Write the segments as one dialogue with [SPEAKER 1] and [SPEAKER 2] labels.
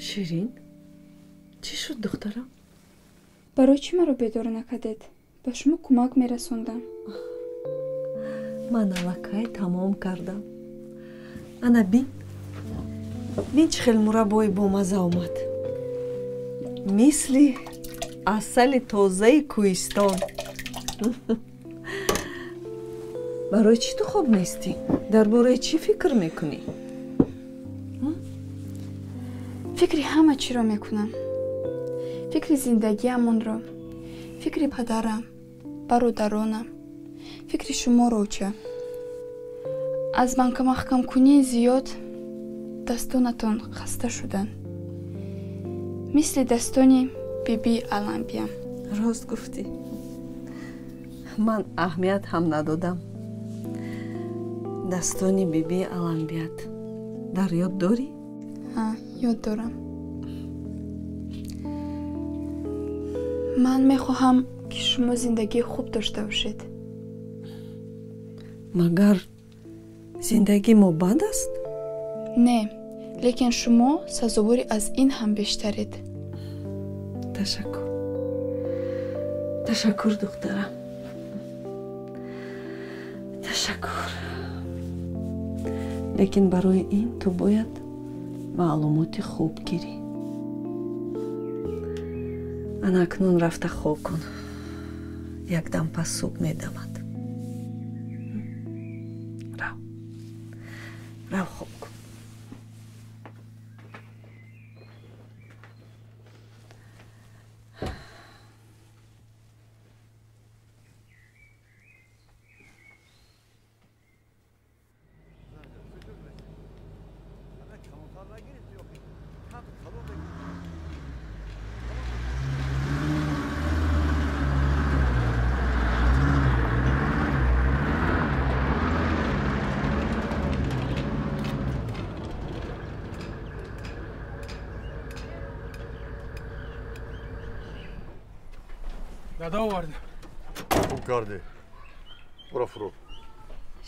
[SPEAKER 1] Ширин, чӣ шуд, духтарам?
[SPEAKER 2] Барои чӣ маро бедор накардед? Ба шумо кӯмак мерасондам.
[SPEAKER 1] Ман аллакай тамом кардам. Ана бин, бин чӣ хел мураббои бомазза омад. Мисли асали тозаи кӯҳистон. Барои чӣ ту хоб нестӣ? Дар бораи чӣ фикр мекунӣ?
[SPEAKER 2] Фикри ҳама чиро мекунам. Фикри зиндагиамонро, фикри падарам, бародаронам, фикри шуморо, оча. Аз банкамаҳкамкунии зиёд дастонатон хаста шуданд. Мисли дастони бибии Аламбиям.
[SPEAKER 1] Рост гуфтӣ. Ман аҳамият ҳам надодам. Дастони бибии Аламбият дар ёд дорӣ?
[SPEAKER 2] Ҳа, ёд дорам. Ман мехоҳам, ки шумо зиндагии хуб дошта бошед.
[SPEAKER 1] Магар зиндагии мо бад аст?
[SPEAKER 2] Не, лекин шумо сазовори аз ин ҳам бештаред.
[SPEAKER 1] Ташаккур. Ташаккур, духтарам. Ташаккур. Лекин барои ин ту бояд маълумоти хуб гирӣ. Ана акнун рафта хоб кун. Якдам пас субҳ медамад. Рав. Рав хоб кун.
[SPEAKER 3] Дада овардем.
[SPEAKER 4] Хуб кардӣ. Бура фурӯ.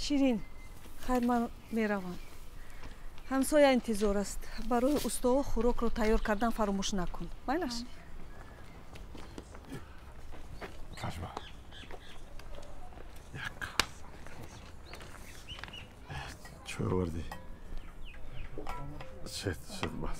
[SPEAKER 5] Ширин, хайр, ман меравам. Ҳамсоя интизор аст. Барои устоҳо хӯрокро тайёр кардан фаромӯш накун. Майлаш?
[SPEAKER 4] Кашма. Чой овардӣ? Шед, шед бас.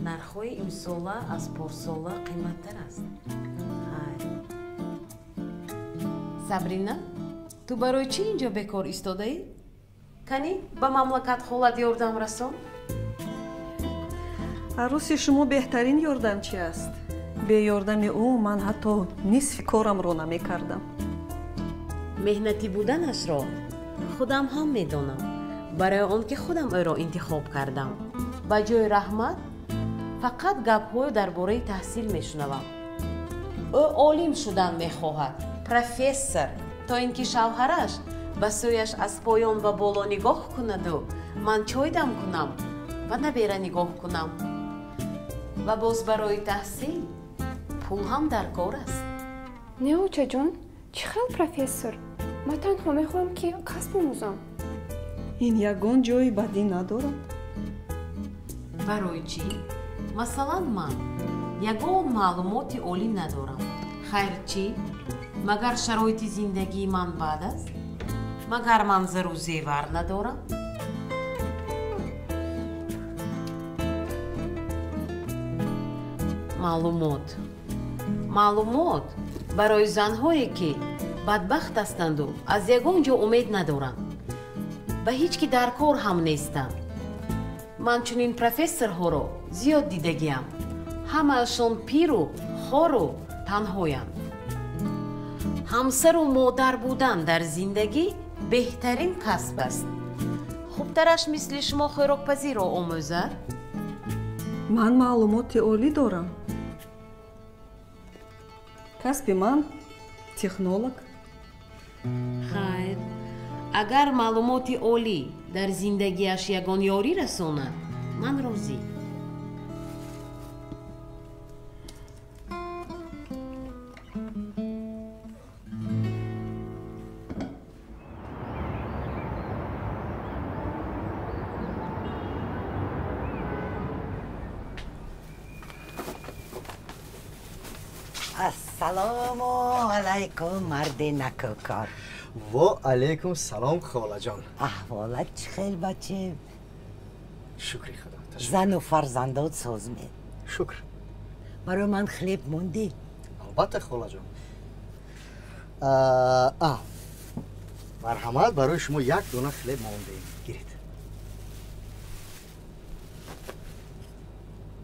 [SPEAKER 6] Нархҳои имсола аз порсола қиматтар аст. Хайр. Сабрина, ту барои чӣ инҷо бекор истодаӣ? Канӣ ба мамлакат холат ёрдам расон?
[SPEAKER 5] Арӯси шумо беҳтарин ёрдамчи аст. Бе ёрдами ӯ ман ҳатто нисфи корамро намекардам.
[SPEAKER 6] Меҳнатӣ буданашро худам ҳам медонам. Барои он ки худам ӯро интихоб кардам. Ба ҷои раҳмат фақат гапҳоё дар бораи таҳсил мешунавам. Ӯ олим шудан мехоҳад, профессор, то ин ки шавҳараш ба сӯяш аз поён ба боло нигоҳ кунаду ман чой дам кунам ва набера нигоҳ кунам. Ва боз барои таҳсил пул ҳам дар кор аст.
[SPEAKER 7] Не, очаҷон, чӣ хел профессор? Ман танҳо мехоҳам, ки касб омӯзам.
[SPEAKER 5] Ин ягон ҷои бадӣ надорад.
[SPEAKER 6] Барои чӣ? Масалан, ман ягон маълумоти олӣ надорам. Хайр чӣ? Магар шароити зиндагии ман бад аст? Магар ман зару зевар надорам? Маълумот. Маълумот барои занҳое, ки бадбахт ҳастанду аз ягон ҷо умед надоранд. Ба ҳеҷ ки дар кор ҳам нестанд. Ман чунин профессорҳоро зиёд дидагиам. Ҳамаашон пиру, хору танҳоянд. Ҳамсару модар будан дар зиндагӣ беҳтарин касб аст. Хубтараш мисли шумо хӯрокпазиро омӯзад?
[SPEAKER 1] Ман маълумоти олӣ дорам. Касби ман технолог.
[SPEAKER 6] Хайр, агар маълумоти олӣ дар зиндагиаш ягон ёрӣ расонад, ман розӣ.
[SPEAKER 8] Ассалому алайкум, марди накӯкор.
[SPEAKER 9] Во алайкум салом, холаҷон.
[SPEAKER 8] Аҳволат чӣ хел, бачем?
[SPEAKER 9] Шукри худо.
[SPEAKER 8] Зану фарзандот созме?
[SPEAKER 9] Шукр.
[SPEAKER 8] Барои ман хлеб мондӣ?
[SPEAKER 9] Албатта, холаҷон. Марҳамат, барои шумо як дона хлеб мондем. Гиред.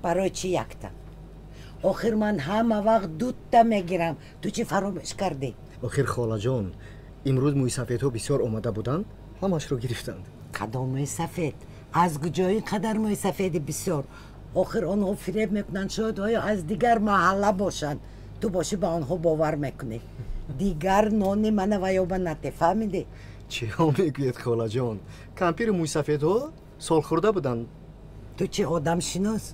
[SPEAKER 8] Барои чӣ якта? Охир ман ҳама вақт дута мегирам. Ту чӣ фаромӯш кардӣ?
[SPEAKER 9] Охир холаҷон, имрӯз мӯйсафедҳо бисёр омада буданд, ҳамашро гирифтанд.
[SPEAKER 8] Кадом мӯйсафед? Аз куҷо ин қадар мӯйсафеди бисёр? Охир онҳо фиреб мекунанд, шояд оё аз дигар маҳалла бошанд. Ту бошӣ ба онҳо бовар мекунӣ. Дигар нони мана ваёба нате, фаҳмидӣ?
[SPEAKER 9] Чиҳо мегӯед, холаҷон? Кампири мӯйсафедҳо солхӯрда буданд.
[SPEAKER 8] Ту чӣ одамшинос?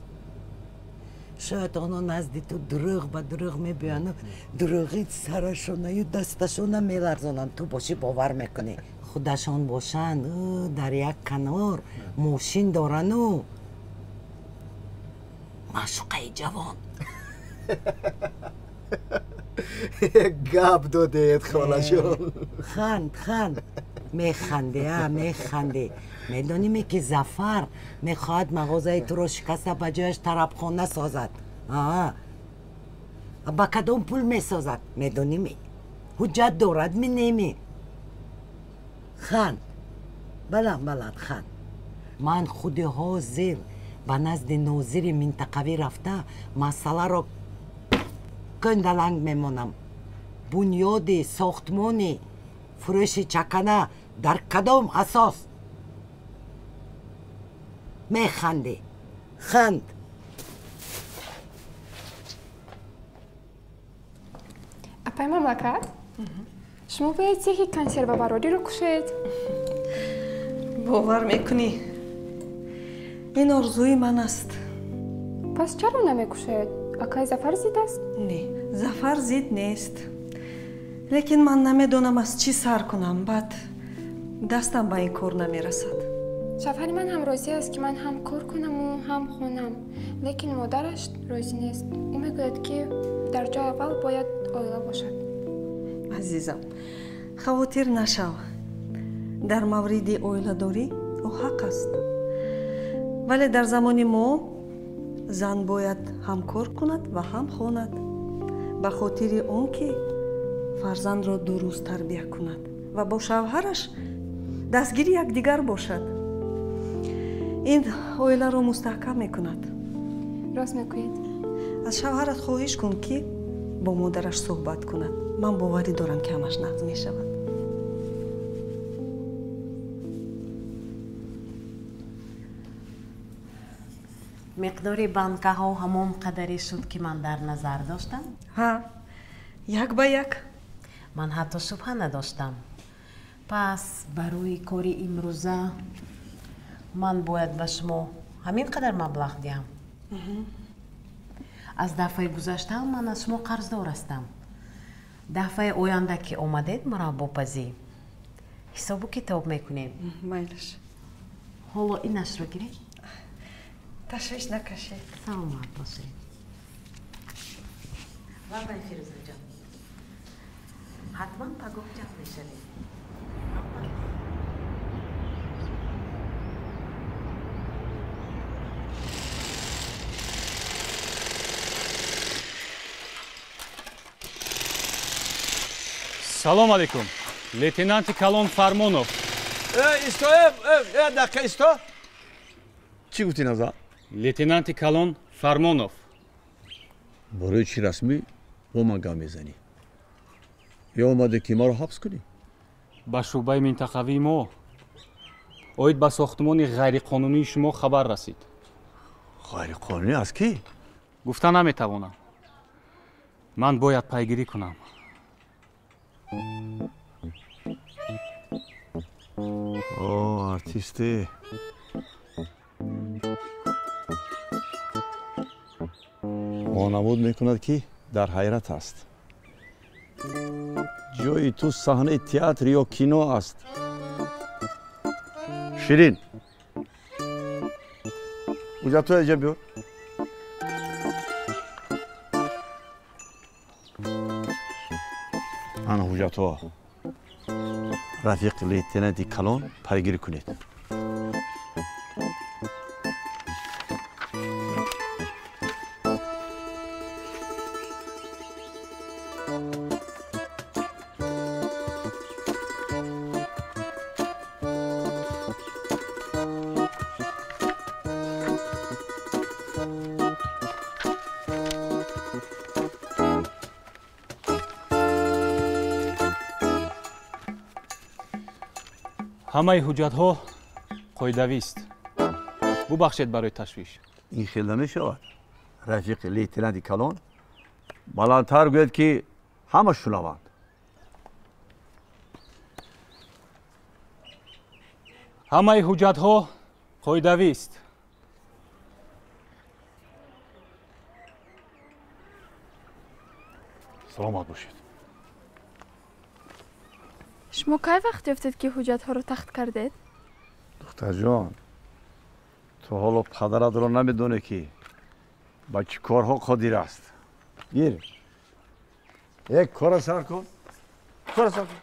[SPEAKER 8] Шояд онҳо назди ту дурӯғ ба дурӯғ мебиёяну дурӯғи сарашонаю дасташона меларзонанд. Ту бошӣ бовар мекунӣ. Худашон бошанд, дар як канор мошин дорану маъшуқаи ҷавон.
[SPEAKER 9] Гап додед, холаҷон.
[SPEAKER 8] Ханд, ханд. Механде, а механде. Медонӣ, ки Зафар мехоҳад мағозаи туро шикаста ба ҷояш тарабхона созад. Ба кадом пул месозад, медонӣ? Ҳуҷҷат дорад ми неми? Ханд, баланд баланд ханд. Ман худи ҳозир ба назди нозири минтақавӣ рафта масъаларо кӯндаланг мемонам. Бунёди сохтмони фурӯши чакана дар кадом асос? Механдӣ, ханд.
[SPEAKER 7] Апай мамлакат, шумо бояд цехи консервабародиро кушоед.
[SPEAKER 1] Бовар мекунӣ, ин орзуи ман аст.
[SPEAKER 7] Пас чаро намекушоед? Акай Зафар зид аст?
[SPEAKER 1] Не, Зафар зид нест. Лекин ман намедонам аз чӣ сар кунам. Баъд дастам ба ин кор намерасад.
[SPEAKER 7] Шавҳари ман ҳам розӣ аст, ки ман ҳам кор кунаму ҳам хонам, лекин модараш розӣ нест. Ӯ мегӯяд, ки дар ҷои аввал бояд оила бошад.
[SPEAKER 1] Азизам, хавотир нашав. Дар мавриди оиладорӣ ӯ ҳақ аст. Вале дар замони мо зан бояд ҳам кор кунад ва ҳам хонад, ба хотири он ки фарзандро дуруст тарбия кунад ва бо шавҳараш дастгири якдигар бошад. Ин оиларо мустаҳкам мекунад.
[SPEAKER 7] Рост мегӯед.
[SPEAKER 1] Аз шавҳарат хоҳиш кун, ки бо модараш суҳбат кунад. Ман боварӣ дорам, ки ҳамаш нағз мешавад.
[SPEAKER 6] Миқдори банкаҳо ҳамон қадаре шуд, ки ман дар назар доштам?
[SPEAKER 1] Ҳа, як ба як.
[SPEAKER 6] Ман ҳатто шубҳа надоштам. Пас барои кори имрӯза ман бояд ба шумо ҳамин қадар маблағ диҳам. Аз дафъаи гузашта ман аз шумо қарздор ҳастам. Дафъаи оянда ки омадед мураббопазӣ, ҳисобу китоб мекунем.
[SPEAKER 1] Майлаш.
[SPEAKER 6] Ҳоло инашро гиред.
[SPEAKER 1] Ташвиш накашед.
[SPEAKER 6] Саломат бошед. Валлай, Фирӯзаҷон, ҳатман пагоҳ ҷамъ мешавем.
[SPEAKER 3] Салом алейкум. Лейтенанти калон Фармонов.
[SPEAKER 10] Исто, дақиқа исто.
[SPEAKER 4] Чӣ гуфтӣ, Назар?
[SPEAKER 10] Лейтенанти калон Фармонов.
[SPEAKER 4] Барои чӣ расмӣ бо ман гап мезанӣ? Ё омадӣ, ки маро ҳабс кунӣ?
[SPEAKER 10] Ба шӯъбаи минтақавии мо оид ба сохтмони ғайриқонунии шумо хабар расид.
[SPEAKER 4] Ғайриқонунӣ аз кӣ?
[SPEAKER 10] Гуфта наметавонам. Ман бояд пайгирӣ кунам.
[SPEAKER 4] О, артисте. Вонамуд мекунад, ки дар ҳайрат аст. Ҷои ту саҳнаи театр ё кино аст. Ширин, ҳуҷҷатҳоя инҷа биёр. Ана ҳуҷҷатҳо. Рафиқ лейтенанти калон, пайгирӣ кунед.
[SPEAKER 10] Ҳамаи ҳуҷҷатҳо қоидавист. Бубахшед барои ташвиш.
[SPEAKER 4] Ин хел намешавад, рафиқи лейтенанти калон. Баландтар гӯяд, ки ҳама шунаванд.
[SPEAKER 10] Ҳамаи ҳуҷҷатҳо қоидавист.
[SPEAKER 4] Саломат бошед.
[SPEAKER 2] Шумо кай вақт ёфтед, ки ҳуҷҷатҳоро тахт кардед?
[SPEAKER 4] Духтарҷон, ту ҳоло падаратро намедонӣ, ки ба чӣ корҳо қодир аст. Гир, як кора сар кун, кора сар кун.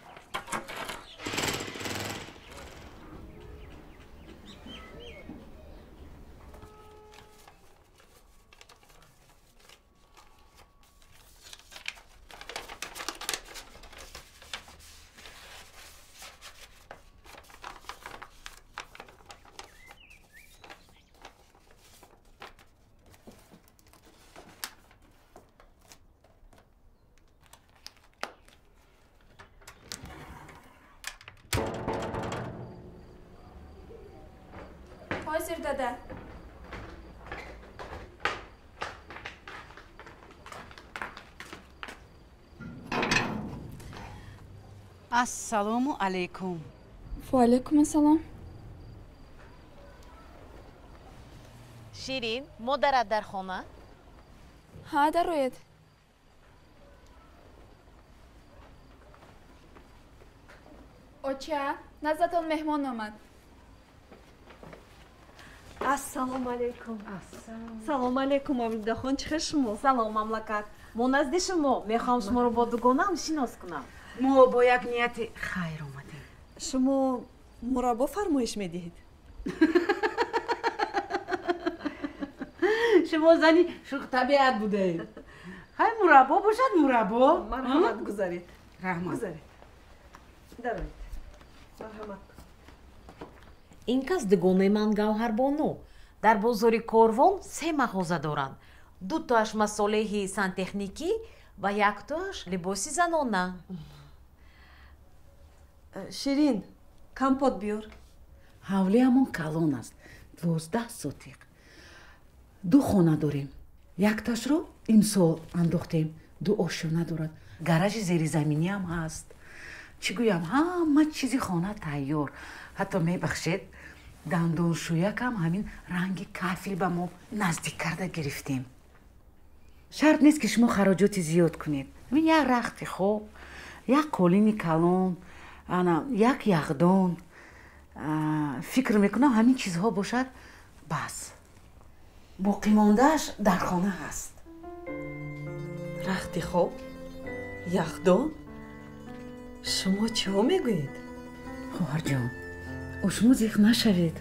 [SPEAKER 2] Ҳозир, дада.
[SPEAKER 11] Ассалому алайкум.
[SPEAKER 2] Ва алайкум ассалом.
[SPEAKER 6] Ширин, модарат дар хона?
[SPEAKER 2] Ҳа, дароед. Оча, наздатон меҳмон омад.
[SPEAKER 1] Ассалому алайкум. Салому алайкум, Мавлудахон, чӣ хел шумо?
[SPEAKER 6] Салом, мамлакат. Мо назди шумо мехоҳам шуморо бо дугонаам шинос кунам.
[SPEAKER 11] Мо бо як нияти хайр омадем.
[SPEAKER 1] Шумо мураббо фармоиш медиҳед?
[SPEAKER 11] Шумо зани шӯхтабиат будаед. Хай, мураббо бошад, мураббо.
[SPEAKER 1] Марҳамат, гузаред.
[SPEAKER 11] Раҳмат.
[SPEAKER 1] Гузаред. Дароед. Марҳамат.
[SPEAKER 6] Ин кас дугонаи ман Гавҳарбону. Дар бозори Корвон се мағоза доранд. Дутоаш масолеҳи сантехникӣ ва яктоаш либоси занона.
[SPEAKER 1] Ширин, компот биёр.
[SPEAKER 11] Ҳавлиамон калон аст, 12 сотиқ. Ду хона дорем. Якташро имсол андохтем, ду ошёна дорад. Гаражи зеризаминиам ҳаст. Чӣ гӯям, ҳама чизи хона тайёр. Ҳатто мебахшед, дандоншӯякам ҳамин ранги кафел ба мо наздик карда гирифтем. Шарт нест, ки шумо хароҷоти зиёд кунед. Ҳамин як рахти хоб, як қолини калон, ана як яхдон. Фикр мекунам, ҳамин чизҳо бошад, бас. Боқимондааш дар хона ҳаст.
[SPEAKER 1] Рахти хоб, яхдон? Шумо чиҳо мегӯед?
[SPEAKER 11] Хоҳарҷон, шумо зиқ нашавед.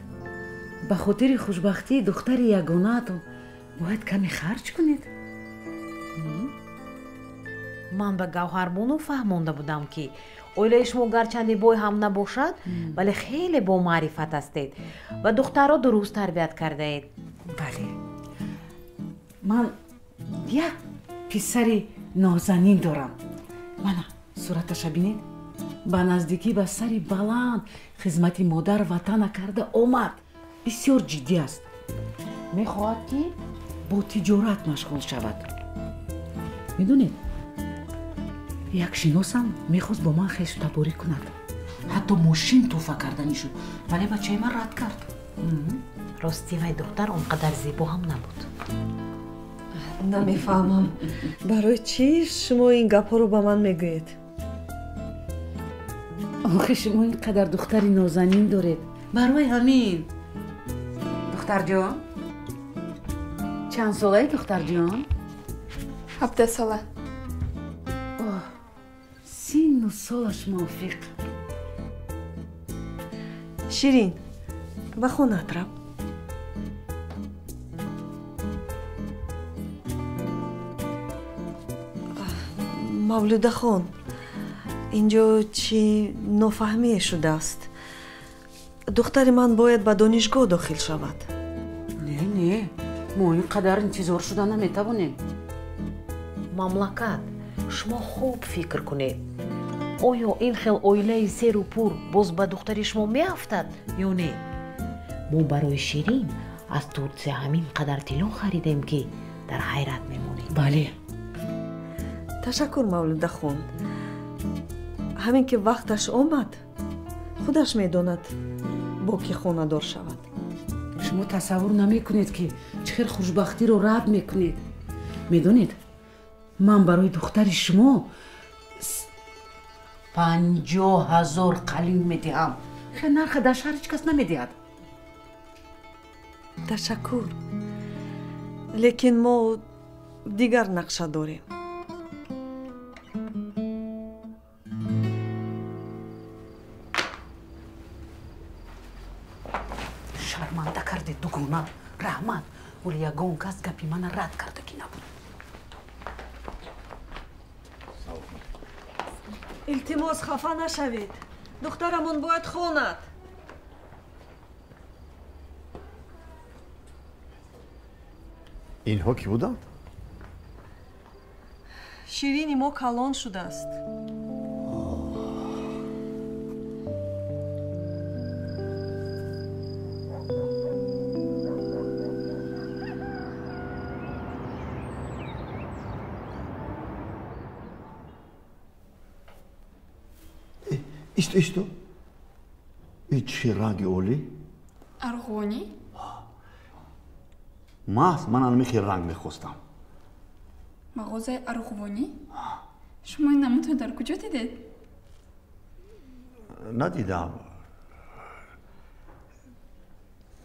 [SPEAKER 11] Ба хотири хушбахтии духтари ягонаатон бояд каме харҷ кунед.
[SPEAKER 6] Ман ба Гавҳарбону фаҳмонда будам, ки Оилаи шумо гарчанде бой ҳам набошад, вале хеле бомаърифат ҳастед ва духтарро дуруст тарбият кардаед.
[SPEAKER 11] Бале, ман як писари нозанин дорам. Мана сураташа бинед. Ба наздикӣ ба сари баланд хизмати модар ватана карда омад. Бисёр ҷиддӣ аст. Мехоҳад, ки бо тиҷорат машғул шавад. Медонед, як шиносам мехост бо ман хештаборӣ кунад. Ҳатто мошин тӯҳфа карданӣ шуд, вале бачаи ман рад кард.
[SPEAKER 6] Рости, вай духтар он қадар зебо ҳам набуд.
[SPEAKER 1] Намефаҳмам, барои чӣ шумо ин гапҳоро ба ман мегӯед?
[SPEAKER 11] Охе, шумо ин қадар духтари нозанин доред. Барои ҳамин. Духтарҷон, чанд солаи духтарҷон?
[SPEAKER 2] 17 сола.
[SPEAKER 11] Синну солаш мувофиқ.
[SPEAKER 1] Ширин, ба хонаат рав. Мавлюдахон, инҷо чӣ нофаҳмие шудааст? Духтари ман бояд ба донишгоҳ дохил шавад.
[SPEAKER 11] Не, не, мо ин қадар интизор шуда наметавонем.
[SPEAKER 6] Мамлакат, шумо хуб фикр кунед. Оё ин хел оилаи серу пур боз ба духтари шумо меафтад ё не? Мо барои Ширин аз Турсия ҳамин қадар тилло харидем, ки дар ҳайрат мемонем.
[SPEAKER 11] Бале.
[SPEAKER 1] Ташаккур, Мавлюдахон. Ҳамин ки вақташ омад, худаш медонад бо кӣ хонадор шавад.
[SPEAKER 11] Шумо тасаввур намекунед, ки чӣ хел хушбахтиро рад мекунед. Медонед, ман барои духтари шумо 50 000 қалин медиҳам. Хел нарха дар шаҳр ҳеҷ кас намедиҳад.
[SPEAKER 1] Ташаккур, лекин мо дигар нақша дорем.
[SPEAKER 11] Шарманда кардед, дугона. Раҳмат, вале ягон кас гапи мана рад кардагӣ набуд.
[SPEAKER 1] Илтимос, хафа нашавед. Духтарамон бояд хонад.
[SPEAKER 4] Инҳо кӣ буданд?
[SPEAKER 1] Ширини мо калон шудааст.
[SPEAKER 4] Исто, исто. И чӣ ранги олӣ?
[SPEAKER 2] Арғунӣ?
[SPEAKER 4] Маҳз ман анамихи ранг мехостам.
[SPEAKER 2] Мағозаи арғувонӣ? Шумо ин намудро дар куҷо дидед?
[SPEAKER 4] Надидам.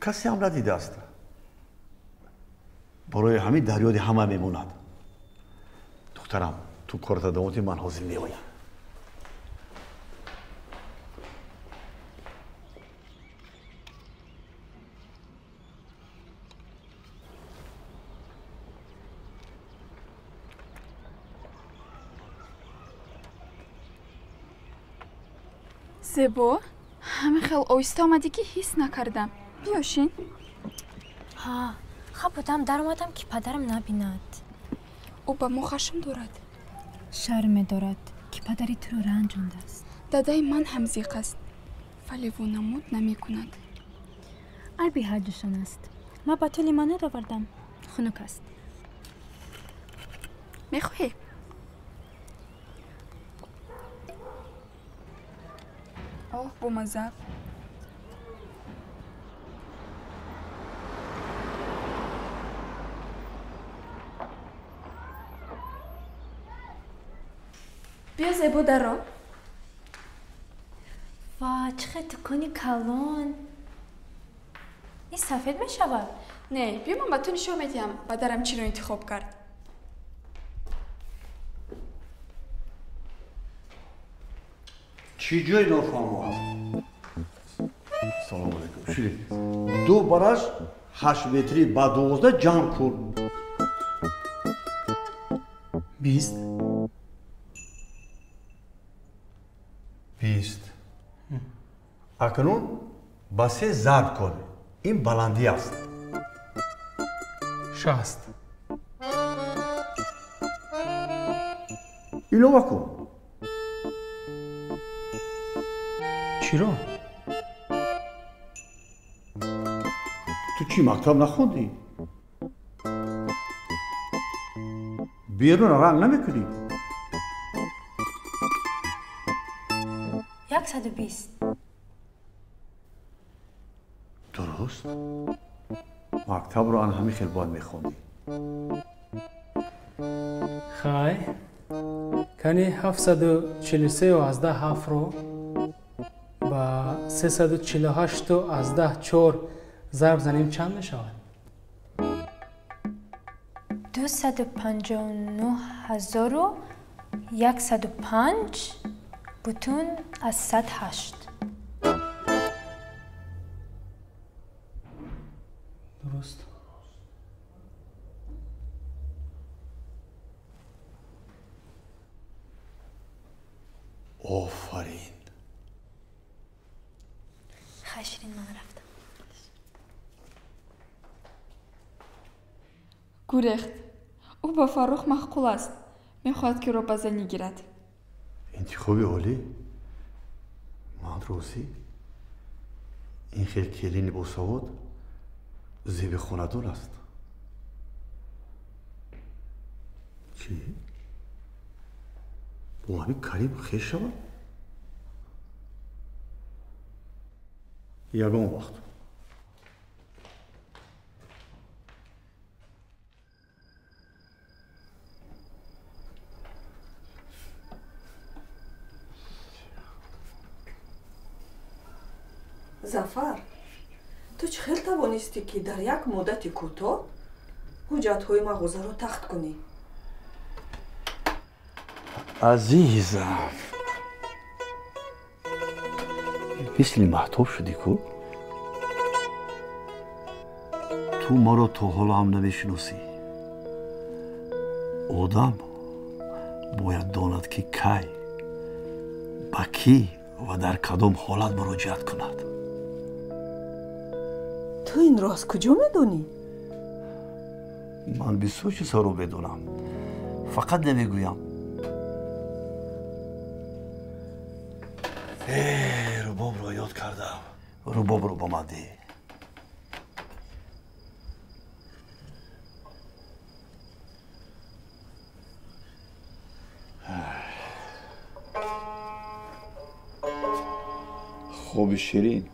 [SPEAKER 4] Касе ҳам надидааст. Барои ҳамин дар ёди ҳама мемонад. Духтарам, ту кората давом диҳ, ман ҳозир меоям.
[SPEAKER 2] Зебо, ҳамин хел оҳиста омадӣ, ки ҳис накардам. Биё шин.
[SPEAKER 12] Ҳа, хаб будам, даромадам, ки падарам набинад.
[SPEAKER 2] Ӯ ба мо хашм дорад.
[SPEAKER 12] Шарм медорад, ки падари туро ранҷондааст.
[SPEAKER 2] Дадаи ман ҳам зиқ аст, вале вонамуд намекунад.
[SPEAKER 12] Айби ҳардушон аст. Ман ба ту лимонад овардам. Хунук аст.
[SPEAKER 2] Мехоҳӣ? Оҳ, бомазза. Биё, Зебо, даро.
[SPEAKER 12] Ва, чӣ хел дукони калон! Ин сафед мешавад?
[SPEAKER 2] Не, биё ман ба ту нишон медиҳам, падарам чиро интихоб кард.
[SPEAKER 4] Чӣ ҷои нофаҳмо аст? Салому алайкум. Ширин, ду бараш 8 метрӣ ба 12 ҷамъ кун.
[SPEAKER 3] 20.
[SPEAKER 4] 20. Акнун ба се зарб кун. Ин баландӣ аст.
[SPEAKER 3] 60.
[SPEAKER 4] Илова кун.
[SPEAKER 3] Чиро?
[SPEAKER 4] Ту чӣ, мактаб нахондӣ? Берун ранг намекунӣ?
[SPEAKER 12] 120.
[SPEAKER 4] Дуруст. Мактабро ан ҳамин хел бояд мехондӣ.
[SPEAKER 3] Хай, кани 743,7-ро ба 348,4 зарб занем чанд мешавад?
[SPEAKER 12] 259 105,08.
[SPEAKER 3] Дуруст.
[SPEAKER 4] Офарин.
[SPEAKER 12] Хай, Ширин, ман рафтам.
[SPEAKER 2] Гурехт. Ӯ ба Фаррух маъқул аст, мехоҳад, ки ӯро ба занӣ гирад.
[SPEAKER 4] Интихоби олӣ. Ман розӣ. Ин хел келини босавод зеби хонадон аст. Чӣ, бо ҳамин Карим хеш шавад? Ягон вақт.
[SPEAKER 1] Зафар, ту чӣ хел тавонистӣ, ки дар як муддати кӯтоҳ ҳуҷҷатҳои мағозаро тахт кунӣ?
[SPEAKER 4] Азизам, мисли маҳтоб шудӣ ку. Ту маро то ҳоло ҳам намешиносӣ. Одам бояд донад, ки кай, ба кӣ ва дар кадом ҳолат муроҷиат кунад.
[SPEAKER 1] Ту инро аз куҷо медонӣ?
[SPEAKER 4] Ман бисёр чизҳоро медонам, фақат намегӯям. Рубобро ёд кардам. Рубобро ба ман деҳ. Хоби ширин.